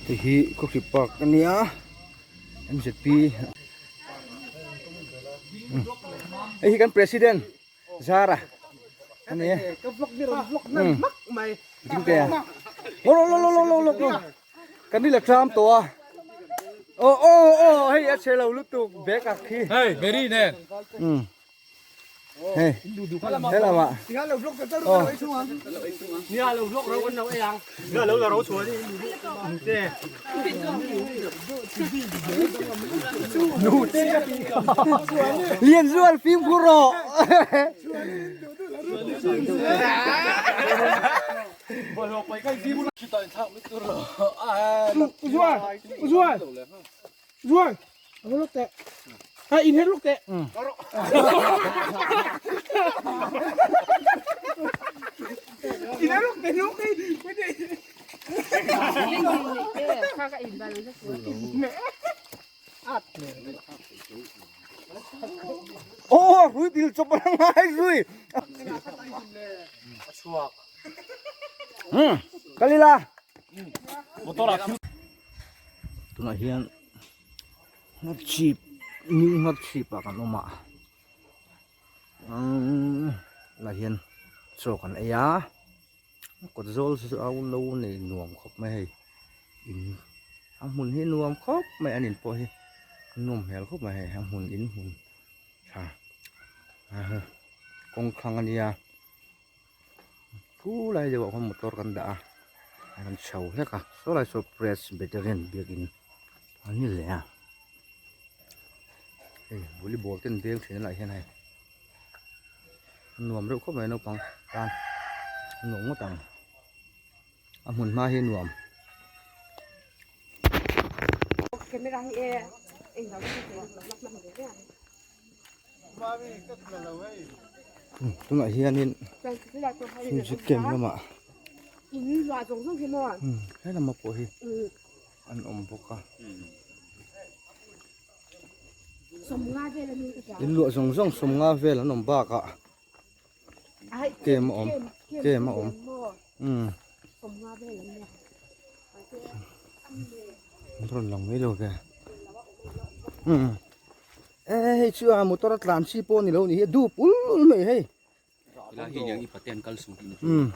Hei hi khawhri park a nia mzp hei hi kan president Zara a ni e ding te a lo lo lo lo lo lo lo kan ni la tram tawh a aw aw aw hei a chhe lo lutuk bag ah khi hei very nen. Hei, he lamah. Lian zual fimkhur rawh. Zual, Zual, Zual. Luk teh. Ha in het luk teh. In het luk teh luk teh. Oh, rui dil chawp a ngai zui. Hmm, kalila. Tunah hian Ngharchhip new Ngharchhip ah kan awm a umm lah hian chaw kan ei a kawt zawl chu a lo nei nuam khawp mai hei in a hmun hi nuam khawp mai an in pawh hi a nawm hmel khawp mai hei a hmun in hmun tha kawng thlang a nia Thu lai deuhah khuan motor kan dah a a rawn chho hlek a saw lai saw presbyterian biakin a ni leh a hei volleyball te an beng thin a lai hian hei a nuam reuh khawp mai naupang tan a nuam ngawt ang a hmun hma hi a nuam. Tunah hianin music camp lamah he lama pawh hi an awm bawk a in luah zawng zawng sawmnga vel an awm bakah camp a awm camp a awm umm an rawn lang mai lo ve umm. E hei chu a motor a tlan chi pawh ni lo ni hi a dup ul ul mai hei. Helai hi niang i paten kal suh tih na chu. Um.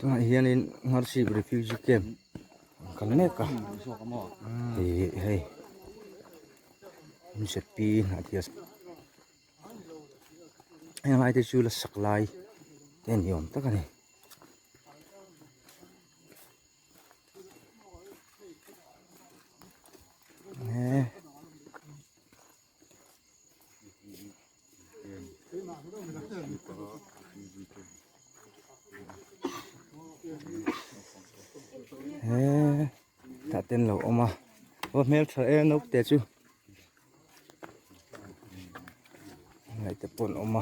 Tunah hianin Ngharchhip refugee camp an kal mek a ih hei mzp hnahthial. Heng lai te chu la sak lai te ni awm tak a ni. He tah ten lo awm a aw hmeltha em naute chu. Ngaih te pawh an awm a.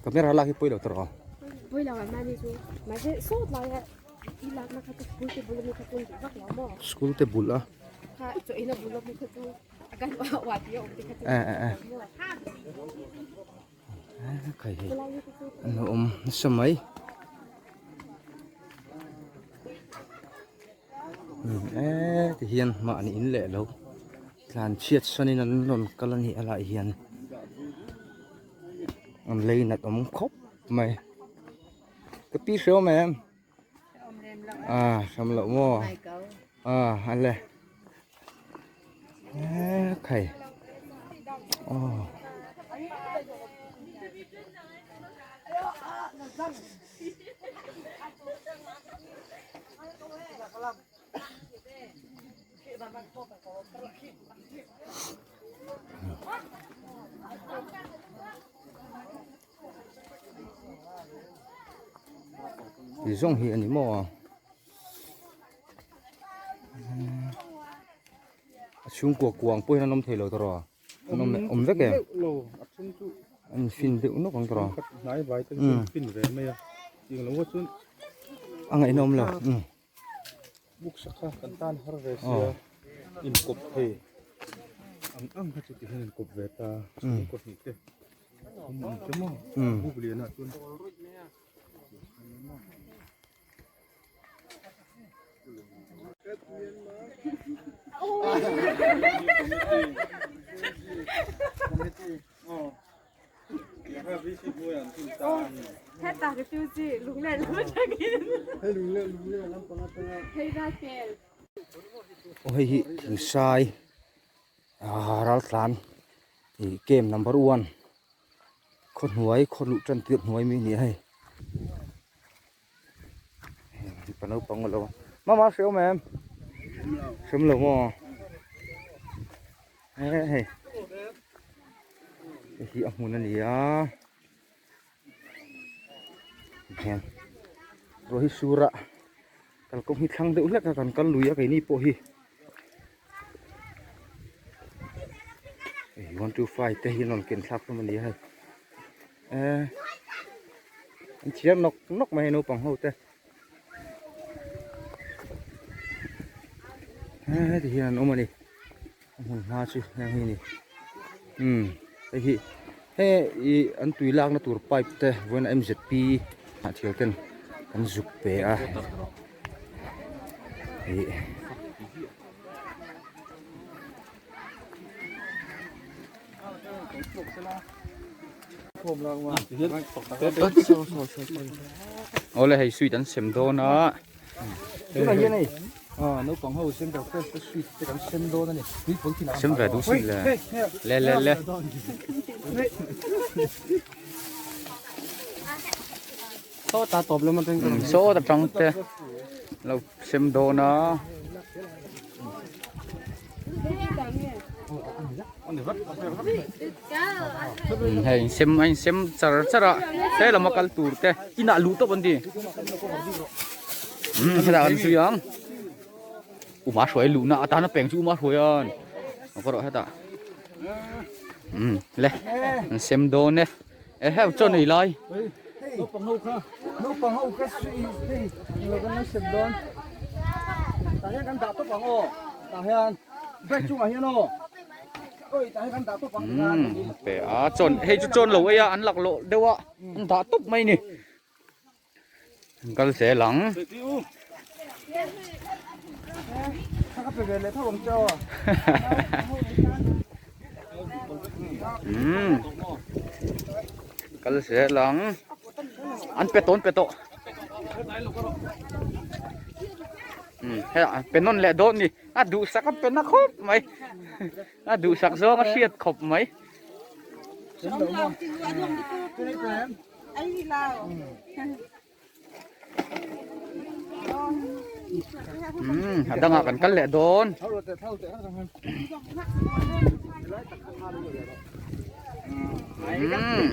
Camera lak hi pawi lo tawh rawh. Pawi lo ah mahni chu mahse sawt lai ah i lakna kha chu school te bul ami kha chu vak lo maw. School te bul a. Kha chaw ina bul ami kha chu a kan uah tih a awm te kha chu. Eh eh eh. Khai hei an lo awm nasa mai. Eh ti hian mahni in leh lo tlan chhiat sanin an rawn kal a nih a lai hian an lei nat awm khawp mai ka pi hre awm em ah hram loh maw ah an le eh khai aw. Ti zawng hi a ni maw a a chhungkua kuang pawh hian an awm thei lo tawh an awm awm vek em an fin deuh nawk ang tawh a ngaihnawm lo. Buk sakha kan tan har ve sia inkawp thei ang ang kha chu ti hian inkawp ve ta chhungkaw hnih te awm ang che maw buk lianah chuan. Heta refugee lunglen lam atangin. Hei lunglen lunglen lampang atanga. Hei raltel. Aw hei hi thingsai ah raltlan ih camp number one khaw hnuai khaw luh tan tirh hnuai mi a ni a hei mipa naupang a lo mama hre awm em hre awm lo maw he hei hei hi a hmun a ni a hian ruah hi sur a kalkawng hi thlang deuh hlek a kan kal lui a keini pawh hi hei 1 2 5 te hi an rawn ken thlak hlawm a ni a hei. Eh an thiam nawk nawk mai naupang ho te heti hian an awm a ni a hmun hma chu heng hi a ni umm hei hi he ih an tui lakna tur pipe te vawiin a mzp hnahthial ten an zuk pe a ih. Awle hei sweet an sem dawn a. Tunah hian hei naupang ho center fresh te sweet te kan sem dawn a ni. Sem ve duh sin le. Le le le. Sawta tawp lam atang Sawta tang te lo sem dawn a. Hei sem a insem char char a he lama kal tur te inah luh tawp an ti umm hetah kan zui ang uma hruai luhna atana peng chu uma hruai a a kawr ah hetah umm le an sem dawn e. Eheu chaw nei lai. Naupang ho kha naupang ho kha sui hei lo kan lo sem dawn. Tah hian kan dah tawp ang aw. Tah hian bag chungah hian aw. Oi tah hian kan dah tawp ang tikhan. Pe a chawn hei chu chawn lo ei a an lak loh deuh a an dah tawp mai ni. An kal zel ang. Umm kal zel ang. An pe tawh an pe tawh. Umm hei an pe nawn leh dawn ni. A duhsak a pe na khawp mai. A duhsak zawng a hriat khawp mai. Umm a dangah kan kal leh dawn. Umm.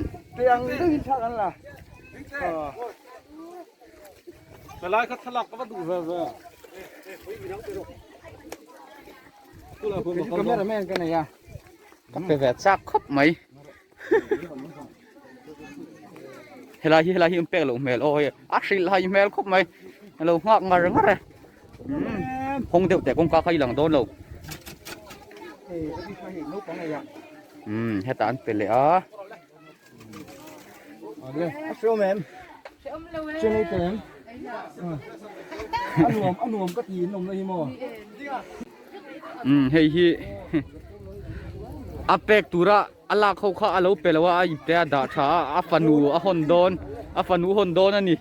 Ka pe ve chak khawp mai. Helai hi helai hi an pek loh hmel aw hei a hrilh hai hmel khawp mai a lo nghak ngar ngar e umm hawng deuh teh kawngka kha i lang dawn lo umm hetah an pe leh a. Umm hei hi a pek tura a lak ho kha a lo pe lo a a ipte a dah tha a a fanu a hawn dawn a fanu hawn dawn a ni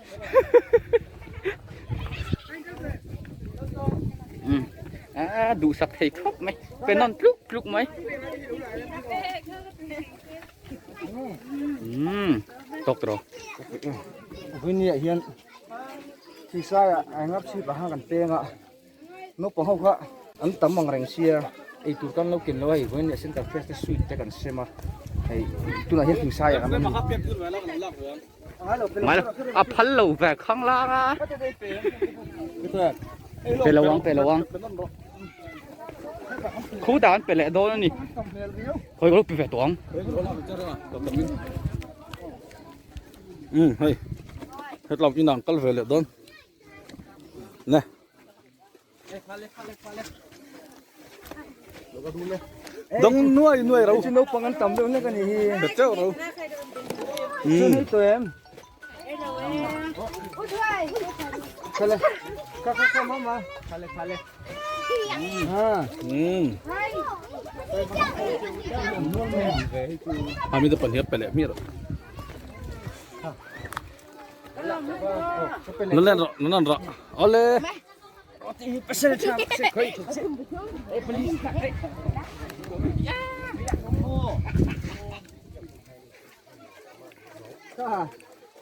umm a duhsak thei khawp mai pe nawn tluk tluk mai umm. Tawk tawh. Vawinia hian Thingsaiah engap chhip ah khan kan peng a, naupang ho kha an tam ang reng sia, eitur tan lo ken lo a hei vawinia center fresh te sweet te kan sem a, hei tunah hian Thingsaiah kan awm a ni. Ngai lo, a phal lo ve khang lang a. Pe lo ang, pe lo ang. Khu dan pe leh dawn a ni. Khawi ka lo pe ve tawh ang. Um hei hetlam inah an kal ve leh dawn ne dang nuai nuai ro chu naupang an tam deuh hlek a ni hi pe teuh ro chu hei tawh em khale kha kha kha mama khale khale um ami te pahnih a pe leh hmiah rawh nan len rawh nan rawh awle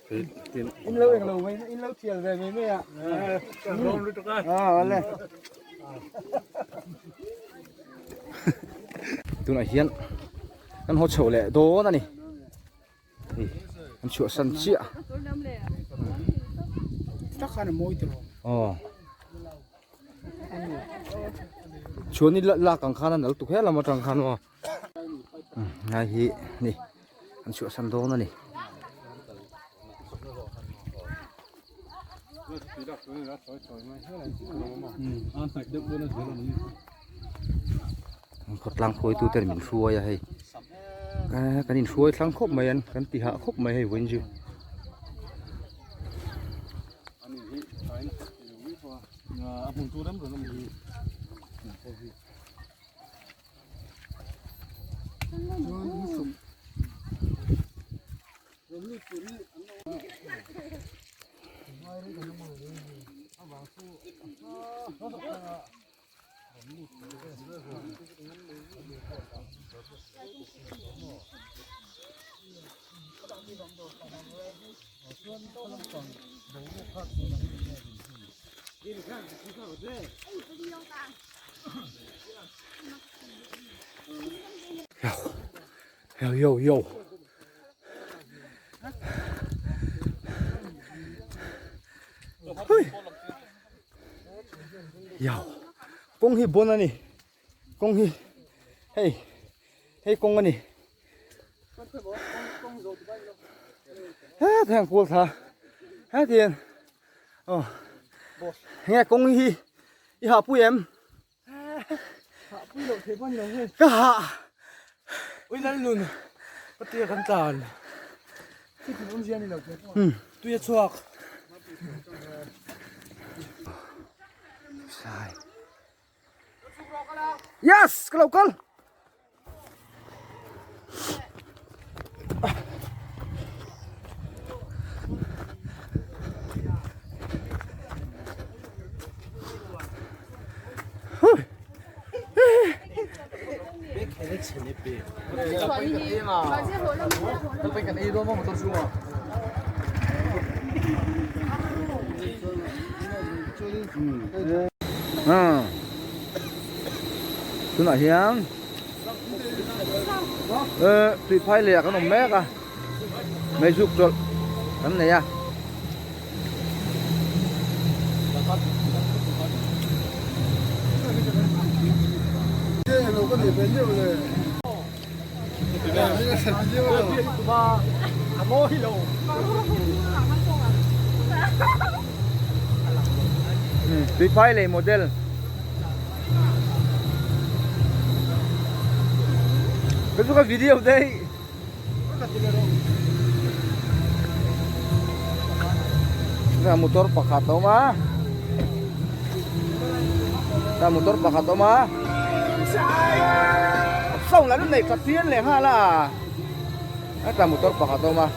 In lo eng lo mai in lo thial ve mai mai a awle tunah hian kan haw chho leh dawn a ni hei an chhuahsan chiah aw chhuan i lak ang khan a nal tuk helam atang khan aw ngai hi ni an chhuahsan dawn a ni. Khawtlang hruaitu ten min hruai a hei kan inhruai thlang khawp mai an kan ti hah khawp mai hei vawiin chu. Yo yo yo. Hui. Yo. Kawng hi bon a ni. Kawng hi hei hei kawng a ni. He theng kual tha. He tian. Oh. Nge kawng hi i ha pui em? Ha pui loh thei pawh ni lo hei. Ka ha. Ui lal nun. Ka tia kan tlan. Khi tin awmzia ni lo thei pawh. Tui a chhuak. Sai. Yes, ka lo kal. Tunah hian tui phai leh ah kan awm mek a meizuk chawlh kan nei a. Tui phai lei model Cái cái video đây Là motor pakhat awm a Là motor pakhat awm a Sound lah nei khat phian leh nghal a Hetah motor pakhat awm a.